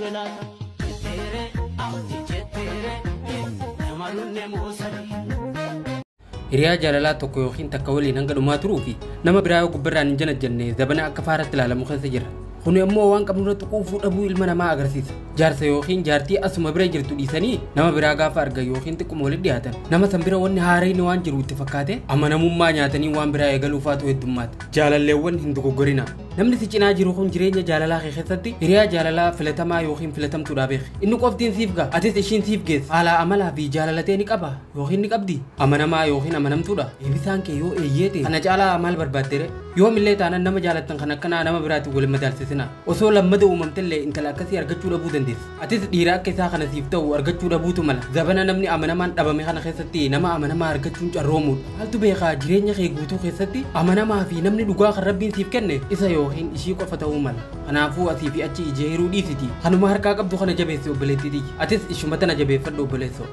dhufe laata? Jetteere ati jetteere nama lunne moosani. Hiriyaa jaalalaa tokko yookiin takka waliin hanga dhumaa turuu fi nama biraa yoo gubbarraan hin janajjanne zabana akka faaratti ilaalamu keessa jira. Kun immoo waan qabnu irratti quufuu dhabuu ilma namaa agarsiisa. Jaarsa yookiin jaartii asuma bira jirtu dhiisanii nama biraa gaafa argan yookiin xiqquma walitti dhiyaatan nama san bira wanni haareen waan jiru itti fakkaate amanamummaa nyaatanii waan biraa eegaluufaatu heddummaata. Jaalalleewwan hin dogoggorina. Namni si cinaa jiru kun jireenya jaalalaa kee keessatti hiriyaa jaalalaa filatamaa yookiin filatamtuudha beeki. Inni qoftiin siif ga'a. Atis ishiin siif geessa. Haala amalaa fi jaalalatee ni qaba yookiin ni qabdi. Amanamaa yookiin amanamtuudha. Deebisaan kee yoo eeyyee ta'e kana caalaa maal barbaadde? Yoomillee taanaan nama jaalattan kan akkanaa nama biraatiin wal madaalsisina. Osoo lammada uumamtellee intala akkasii argachuu dhabuu dandeessa. Atis dhiira akka isaa kana siif ta'u argachuu dhabuutu mala. Zabana namni amanamaan dhabame kana keessatti nama amanamaa argachuun carroomuudha. Maaltu beekaa jireenya kee guutuu keessatti amanamaa fi namni dhugaa kan rabbiin siif kenne isa yookiin ishii qofa ta'uu mala. Kanaafuu asii fi achi ijee hiruu dhiisiti. Kanuma harkaa qabdu kana jabeessi obboleettii tiyya. Atis ishuma tana jabeeffadhu obboleessoo.